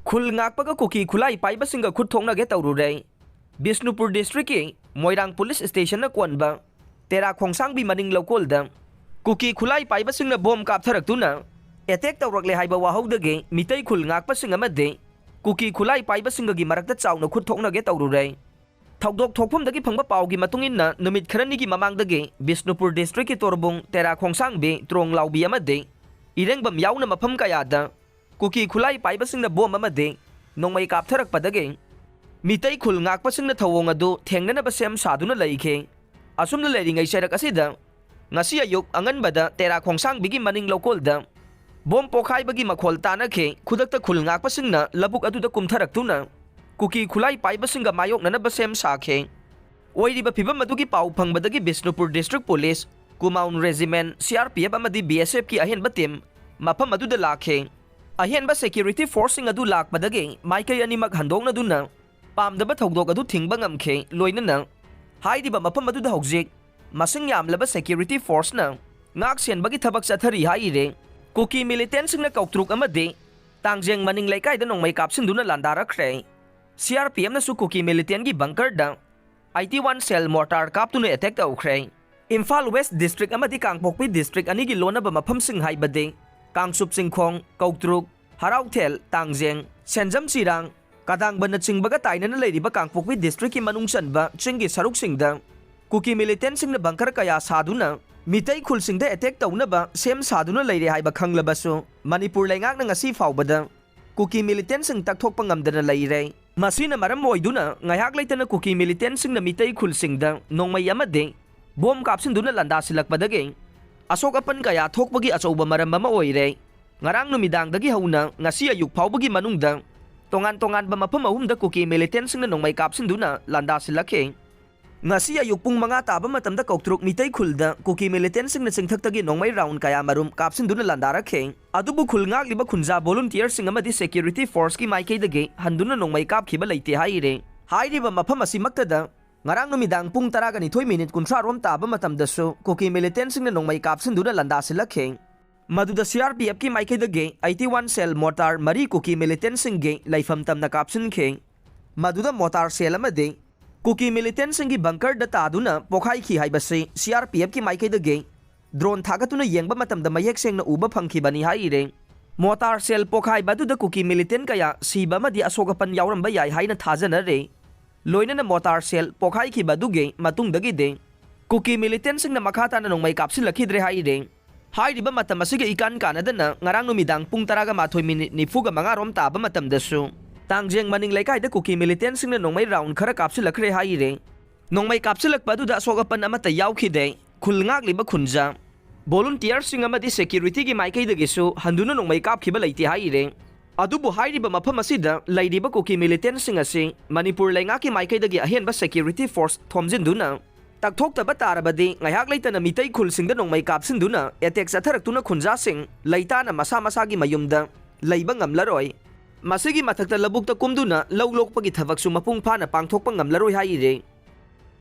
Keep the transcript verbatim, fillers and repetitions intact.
ꯈꯨꯜ ꯉꯥꯛꯄꯒ ꯀꯨꯀꯤ ꯈꯨꯠꯂꯥꯏ ꯄꯥꯏꯕꯁꯤꯡꯒ ꯈꯨꯠ ꯊꯣꯛꯅꯒꯦ ꯇꯧꯔꯨꯔꯦ꯫ ꯕꯤꯁꯅꯨꯄꯨꯔ ꯗꯤꯁꯇ꯭ꯔꯤꯛꯀꯤ ꯃꯣꯏꯔꯥꯡ ꯄꯨꯂꯤꯁ ꯁ꯭ꯇꯦꯁꯟꯅ ꯀꯣꯟꯕ ꯇꯦꯔꯥ ꯈꯣꯡꯁꯥꯡꯕꯤ ꯃꯅꯤꯡ ꯂꯧꯀꯣꯜꯗ ꯀꯨꯀꯤ ꯈꯨꯠꯂꯥꯏ ꯄꯥꯏꯕꯁꯤꯡꯅ ꯕꯣꯝ ꯀꯥꯞꯊꯔꯛꯇꯨꯅ ꯑꯦꯇꯦꯛ ꯇꯧꯔꯛꯂꯦ ꯍꯥꯏꯕ ꯋꯥꯍꯧꯗꯒꯤ ꯃꯤꯇꯩ ꯈꯨꯜ ꯉꯥꯛꯄꯁꯤꯡ ꯑꯃꯗꯤ ꯀꯨꯀꯤ ꯈꯨꯠꯂꯥꯏ ꯄꯥꯏꯕꯁꯤꯡꯒꯒꯤ ꯃꯔꯛꯇ ꯆꯥꯎꯅ ꯈꯨꯠ ꯊꯣꯛꯅꯒꯦ ꯇꯧꯔꯨꯔꯦ꯫ ꯊꯧꯗꯣꯛ ꯊꯣꯛꯐꯝꯗꯒꯤ ꯐꯪꯕ ꯄꯥꯎꯒꯤ ꯃꯇꯨꯡ ꯏꯟꯅ, ꯅꯨꯃꯤꯠ ꯈꯔꯅꯤꯒꯤ ꯃꯃꯥꯡꯗꯒꯤ ꯕꯤꯁꯅꯨꯄꯨꯔ ꯗꯤꯁꯇ꯭ꯔꯤꯛꯀꯤ ꯇꯣꯔꯕꯨꯡ, ꯇꯦꯔꯥ ꯈꯣꯡꯁꯥꯡꯕꯤ, ꯇ꯭ꯔꯣꯡ ꯂꯥꯎꯕꯤ ꯑꯃꯗꯤ ꯏꯔꯦꯡꯕꯝ ꯌꯥꯎꯅ ꯃꯐꯝ ꯀꯌꯥꯗ ꯀꯨꯀꯤ ꯈꯨꯠꯂꯥꯏ ꯄꯥꯏꯕꯁꯤꯡꯅ ꯕꯣꯝ ꯑꯃꯗꯤ ꯅꯣꯡꯃꯩ ꯀꯥꯞꯊꯔꯛꯄꯗꯒꯤ ꯃꯤꯇꯩ ꯈꯨꯜ ꯉꯥꯛꯄꯁꯤꯡꯅ ꯊꯧꯑꯣꯡ ꯑꯗꯨ ꯊꯦꯡꯅꯅꯕ ꯁꯦꯝ ꯁꯥꯗꯨꯅ ꯂꯩꯈꯤ꯫ ꯑꯁꯨꯝꯅ ꯂꯩꯔꯤꯉꯩ ꯆꯩꯔꯛ ꯑꯁꯤꯗ ꯉꯁꯤ ꯑꯌꯨꯛ ꯑꯉꯟꯕꯗ ꯇꯦꯔꯥ ꯈꯣꯡꯁꯥꯡꯕꯤꯒꯤ ꯃꯅꯤꯡ ꯂꯧꯀꯣꯜꯗ ꯕꯣꯝ ꯄꯣꯈꯥꯏꯕꯒꯤ ꯃꯈꯣꯜ ꯇꯥꯅꯈꯤ꯫ ꯈꯨꯗꯛꯇ ꯈꯨꯜ ꯉꯥꯛꯄꯁꯤꯡꯅ ꯂꯧꯕꯨꯛ ꯑꯗꯨꯗ ꯀꯨꯝꯊꯔꯛꯇꯨꯅ ꯀꯨꯀꯤ ꯈꯨꯠꯂꯥꯏ ꯄꯥꯏꯕꯁꯤꯡꯒ ꯃꯥꯌꯣꯛꯅꯅꯕ ꯁꯦꯝ ꯁꯥꯈꯤ꯫ ꯑꯣꯏꯔꯤꯕ ꯐꯤꯚꯝ ꯑꯗꯨꯒꯤ ꯄꯥꯎ ꯐꯪꯕꯗꯒꯤ Bishnupur district police, Kumaon regiment, C R P F ꯑꯃꯗꯤ ꯕꯤ ꯑꯦꯁ ꯑꯦꯐꯀꯤ ꯑꯍꯦꯟꯕ ꯇꯤꯝ ꯃꯐꯝ ꯑꯗꯨꯗ ꯂꯥꯛꯈꯤ꯫ ꯑꯍꯦꯟꯕ ꯁꯦꯀ꯭ꯌꯨꯔꯤꯇꯤ ꯐꯣꯔꯁꯁꯤꯡ ꯑꯗꯨ ꯂꯥꯛꯄꯗꯒꯤ ꯃꯥꯏꯀꯩ ꯑꯅꯤꯃꯛ ꯍꯟꯗꯣꯛꯅꯗꯨꯅ ꯄꯥꯝꯗꯕ ꯊꯧꯗꯣꯛ ꯑꯗꯨ ꯊꯤꯡꯕ ꯉꯝꯈꯤ꯫ ꯂꯣꯏꯅꯅ ꯍꯥꯏꯔꯤꯕ ꯃꯐꯝ ꯑꯗꯨꯗ ꯍꯧꯖꯤꯛ ꯃꯁꯤꯡ ꯌꯥꯝꯂꯕ ꯁꯦꯀ꯭ꯌꯨꯔꯤꯇꯤ ꯐꯣꯔꯁꯅ ꯉꯥꯛ ꯁꯦꯟꯕꯒꯤ ꯊꯕꯛ ꯆꯠꯊꯔꯤ ꯍꯥꯏꯔꯤ꯫ ꯀꯨꯀꯤ ꯃꯤꯂꯤꯇꯦꯟꯁꯤꯡꯅ ꯀꯧꯇ꯭ꯔꯨꯛ ꯑꯃꯗꯤ ꯇꯥꯡꯖꯦꯡ ꯃꯅꯤꯡ ꯂꯩꯀꯥꯏꯗ ꯅꯣꯡꯃꯩ ꯀꯥꯞꯁꯤꯟꯗꯨꯅ ꯂꯥꯟꯗꯥꯔꯛꯈ꯭ꯔꯦ꯫ ꯁꯤ ꯑꯥꯔ ꯄꯤ ꯑꯦꯐꯅꯁꯨ ꯀꯨꯀꯤ ꯃꯤꯂꯤꯇꯦꯟꯒꯤ ꯕꯪꯀꯔꯗ ꯑꯩꯠꯇꯤ ꯋꯥꯟ ꯁꯦꯜ ꯃꯣꯔꯇꯥꯔ ꯀꯥꯞꯇꯨꯅ ꯑꯦꯇꯦꯛ ꯇꯧꯈ꯭ꯔꯦ꯫ ꯏꯝꯐꯥꯜ ꯋꯦꯁ ꯗꯤꯁꯇ꯭ꯔꯤꯛ ꯑꯃꯗꯤ ꯀꯥꯡꯄꯣꯛꯄꯤ ꯗꯤꯁꯇ꯭ꯔꯤꯛ ꯑꯅꯤꯒꯤ ꯂꯣꯟꯅꯕ ꯃꯐꯝꯁꯤꯡ ꯍꯥꯏꯕꯗꯤ ꯀꯥꯡꯆꯨꯞ ꯆꯤꯡꯈꯣꯡ, ꯀꯧꯇ꯭ꯔꯨꯛ, ꯍꯔꯥꯎꯊꯦꯜ, ꯇꯥꯡꯖꯦꯡ, ꯁꯦꯟꯖꯝ ꯆꯤꯔꯥꯡ, ꯀꯗꯥꯡꯕꯅꯆꯤꯡꯕꯒ ꯇꯥꯏꯅꯅ ꯂꯩꯔꯤꯕ ꯀꯥꯡꯄꯣꯛꯄꯤ ꯗꯤꯁꯇ꯭ꯔꯤꯛꯀꯤ ꯃꯅꯨꯡ ꯆꯟꯕ ꯆꯤꯡꯒꯤ ꯁꯔꯨꯛꯁꯤꯡꯗ ꯀꯨꯀꯤ ꯃꯤꯂꯤꯇꯦꯟꯁꯤꯡꯅ ꯕꯪꯀꯔ ꯀꯌꯥ ꯁꯥꯗꯨꯅ ꯃꯤꯇꯩ ꯈꯨꯜꯁꯤꯡꯗ ꯑꯦꯇꯦꯛ ꯇꯧꯅꯕ ꯁꯦꯝ ꯁꯥꯗꯨꯅ ꯂꯩꯔꯦ ꯍꯥꯏꯕ ꯈꯪꯂꯕꯁꯨ, ꯃꯅꯤꯄꯨꯔ ꯂꯩꯉꯥꯛꯅ ꯉꯁꯤ ꯐꯥꯎꯕꯗ ꯀꯨꯀꯤ ꯃꯤꯂꯤꯇꯦꯟꯁꯤꯡ ꯇꯛꯊꯣꯛꯄ ꯉꯝꯗꯅ ꯂꯩꯔꯦ꯫ ꯃꯁꯤꯅ ꯃꯔꯝ ꯑꯣꯏꯗꯨꯅ ꯉꯥꯏꯍꯥꯛ ꯂꯩꯇꯅ ꯀꯨꯀꯤ ꯃꯤꯂꯤꯇꯦꯟꯁꯤꯡꯅ ꯃꯤꯇꯩ ꯈꯨꯜꯁꯤꯡꯗ ꯅꯣꯡꯃꯩ ꯑꯃꯗꯤ ꯕꯣꯝ ꯀꯥꯞꯁꯤꯟꯗꯨꯅ ꯂꯥꯟꯗꯥꯁꯤꯜꯂꯛꯄꯗꯒꯤ ꯑꯁꯣꯛ ꯑꯄꯟ ꯀꯌꯥ ꯊꯣꯛꯄꯒꯤ ꯑꯆꯧꯕ ꯃꯔꯝ ꯑꯃ ꯑꯣꯏꯔꯦ꯫ ꯉꯔꯥꯡ ꯅꯨꯃꯤꯗꯥꯡꯗꯒꯤ ꯍꯧꯅ ꯉꯁꯤ ꯑꯌꯨꯛ ꯐꯥꯎꯕꯒꯤ ꯃꯅꯨꯡꯗ ꯇꯣꯉꯥꯟ ꯇꯣꯉꯥꯟꯕ ꯃꯐꯝ ꯑꯍꯨꯝꯗ ꯀꯨꯀꯤ ꯃꯤꯂꯤꯇꯦꯟꯁꯤꯡꯅ ꯅꯣꯡꯃꯩ ꯀꯥꯞꯁꯤꯟꯗꯨꯅ ꯂꯥꯟꯗꯥꯁꯤꯜꯂꯛꯈꯤ꯫ ꯉꯁꯤ ꯑꯌꯨꯛ ꯄꯨꯡ ꯃꯉꯥ ꯇꯥꯕ ꯃꯇꯝꯗ ꯀꯧꯇ꯭ꯔꯨꯛ ꯃꯤꯇꯩ ꯈꯨꯜꯗ ꯀꯨꯀꯤ ꯃꯤꯂꯤꯇꯦꯟꯁꯤꯡꯅ ꯆꯤꯡꯊꯛꯇꯒꯤ ꯅꯣꯡꯃꯩ ꯔꯥꯎꯟ ꯀꯌꯥ ꯃꯔꯨꯝ ꯀꯥꯞꯁꯤꯟꯗꯨꯅ ꯂꯥꯟꯗꯥꯔꯛꯈꯤ꯫ ꯑꯗꯨꯕꯨ ꯈꯨꯜ ꯉꯥꯛꯂꯤꯕ ꯈꯨꯟꯖꯥ ꯚꯣꯂꯨꯟꯇꯤꯌꯔꯁꯤꯡ ꯑꯃꯗꯤ ꯁꯦꯀ꯭ꯌꯨꯔꯤꯇꯤ ꯐꯣꯔꯁꯀꯤ ꯃꯥꯏꯀꯩꯗꯒꯤ ꯍꯟꯗꯨꯅ ꯅꯣꯡꯃꯩ ꯀꯥꯞꯈꯤꯕ ꯂꯩꯇꯦ ꯍꯥꯏꯔꯤ꯫ ꯍꯥꯏꯔꯤꯕ ꯃꯐꯝ ꯑꯁꯤꯃꯛꯇꯗ ꯉꯔꯥꯡ ꯅꯨꯃꯤꯗꯥꯡ ꯄꯨꯡ ꯇꯔꯥꯒ ꯅꯤꯊꯣꯏ ꯃꯤꯅꯤꯠ ꯀꯨꯟꯊ꯭ꯔꯥ ꯔꯣꯝ ꯇꯥꯕ ꯃꯇꯝꯗꯁꯨ ꯀꯨꯀꯤ ꯃꯤꯂꯤꯇꯦꯟꯁꯤꯡꯅ ꯅꯣꯡꯃꯩ ꯀꯥꯞꯁꯤꯟꯗꯨꯅ ꯂꯥꯟꯗꯥꯁꯤꯜꯂꯛꯈꯤ꯫ ꯃꯗꯨꯗ C R P F ꯀꯤ ꯃꯥꯏꯀꯩꯗꯒꯤ eighty one shell mortar ꯃꯔꯤ ꯀꯨꯀꯤ militantꯁꯤꯡꯒꯤ ꯂꯩꯐꯝ ꯇꯝꯅ ꯀꯥꯞꯁꯤꯟꯈꯤ꯫ ꯃꯗꯨꯗ mortar shell ꯑꯃꯗꯤ ꯀꯨꯀꯤ militantꯁꯤꯡꯒꯤ bunkerꯗ ꯇꯥꯗꯨꯅ ꯄꯣꯈꯥꯏꯈꯤ ꯍꯥꯏꯕꯁꯤ C R P F ꯀꯤ ꯃꯥꯏꯀꯩꯗꯒꯤ drone ꯊꯥꯒꯠꯇꯨꯅ ꯌꯦꯡꯕ ꯃꯇꯝꯗ ꯃꯌꯦꯛ ꯁꯦꯡꯅ ꯎꯕ ꯐꯪꯈꯤꯕꯅꯤ ꯍꯥꯏꯔꯤ꯫ Mortar shell ꯄꯣꯈꯥꯏꯕ ꯑꯗꯨꯗ ꯀꯨꯀꯤ militant ꯀꯌꯥ ꯁꯤꯕ ꯑꯃꯗꯤ ꯑꯁꯣꯛ ꯑꯄꯟ ꯌꯥꯎꯔꯝꯕ ꯌꯥꯏ ꯍꯥꯏꯅ ꯊꯥꯖꯅꯔꯤ꯫ ꯂꯣꯏꯅꯅ mortar shell ꯄꯣꯈꯥꯏꯈꯤꯕ ꯑꯗꯨꯒꯤ ꯃꯇꯨꯡꯗꯒꯤꯗꯤ ꯀꯨꯀꯤ militantꯁꯤꯡꯅ ꯃꯈꯥ ꯇꯥꯅ ꯅꯣꯡꯃꯩ ꯀꯥꯞꯁꯤꯜꯂꯛꯈꯤꯗ꯭ꯔꯦ ꯍꯥꯏꯔꯤ꯫ ꯍꯥꯏꯔꯤꯕ ꯃꯇꯝ ꯑꯁꯤꯒ ꯏꯀꯥꯟ ꯀꯥꯟꯅꯗꯅ ꯉꯔꯥꯡ ꯅꯨꯃꯤꯗꯥꯡ ꯄꯨꯡ ꯇꯔꯥꯒ ꯃꯥꯊꯣꯏ minute ꯅꯤꯐꯨꯒ ꯃꯉꯥ ꯔꯣꯝ ꯇꯥꯕ ꯃꯇꯝꯗꯁꯨ ꯇꯥꯡꯖꯦꯡ ꯃꯅꯤꯡ ꯂꯩꯀꯥꯏꯗ ꯀꯨꯀꯤ militantꯁꯤꯡꯅ ꯅꯣꯡꯃꯩ round ꯈꯔ ꯀꯥꯞꯁꯤꯜꯂꯛꯈ꯭ꯔꯦ ꯍꯥꯏꯔꯤ꯫ ꯅꯣꯡꯃꯩ ꯀꯥꯞꯁꯤꯜꯂꯛꯄ ꯑꯗꯨꯗ ꯑꯁꯣꯛ ꯑꯄꯟ ꯑꯃꯠꯇ ꯌꯥꯎꯈꯤꯗꯦ꯫ ꯈꯨꯜ ꯉꯥꯛꯂꯤꯕ ꯈꯨꯟꯖꯥ, volunteerꯁꯤꯡ ꯑꯃꯗꯤ securityꯒꯤ ꯃꯥꯏꯀꯩꯗꯒꯤꯁꯨ ꯍꯟꯗꯨꯅ ꯅꯣꯡꯃꯩ ꯀꯥꯞꯈꯤꯕ ꯂꯩꯇꯦ ꯍꯥꯏꯔꯤ꯫ ꯑꯗꯨꯕꯨ ꯍꯥꯏꯔꯤꯕ ꯃꯐꯝ ꯑꯁꯤꯗ ꯂꯩꯔꯤꯕ ꯀꯨꯀꯤ militantꯁꯤꯡ ꯑꯁꯤ ꯃꯅꯤꯄꯨꯔ ꯂꯩꯉꯥꯛꯀꯤ ꯃꯥꯏꯀꯩꯗꯒꯤ ꯑꯍꯦꯟꯕ security force ꯊꯣꯝꯖꯤꯟꯗꯨꯅ ꯇꯛꯊꯣꯛꯇꯕ ꯇꯥꯔꯕꯗꯤ ꯉꯥꯏꯍꯥꯛ ꯂꯩꯇꯅ ꯃꯤꯇꯩ ꯈꯨꯜꯁꯤꯡꯗ ꯅꯣꯡꯃꯩ ꯀꯥꯞꯁꯤꯟꯗꯨꯅ attack ꯆꯠꯊꯔꯛꯇꯨꯅ ꯈꯨꯟꯖꯥꯁꯤꯡ ꯂꯩꯇꯥꯅ ꯃꯁꯥ ꯃꯁꯥꯒꯤ ꯃꯌꯨꯝꯗ ꯂꯩꯕ ꯉꯝꯂꯔꯣꯏ꯫ ꯃꯁꯤꯒꯤ ꯃꯊꯛꯇ ꯂꯧꯕꯨꯛꯇ ꯀꯨꯝꯗꯨꯅ ꯂꯧ ꯂꯣꯛꯄꯒꯤ ꯊꯕꯛꯁꯨ ꯃꯄꯨꯡ ꯐꯥꯅ ꯄꯥꯡꯊꯣꯛꯄ ꯉꯝꯂꯔꯣꯏ ꯍꯥꯏꯔꯤ꯫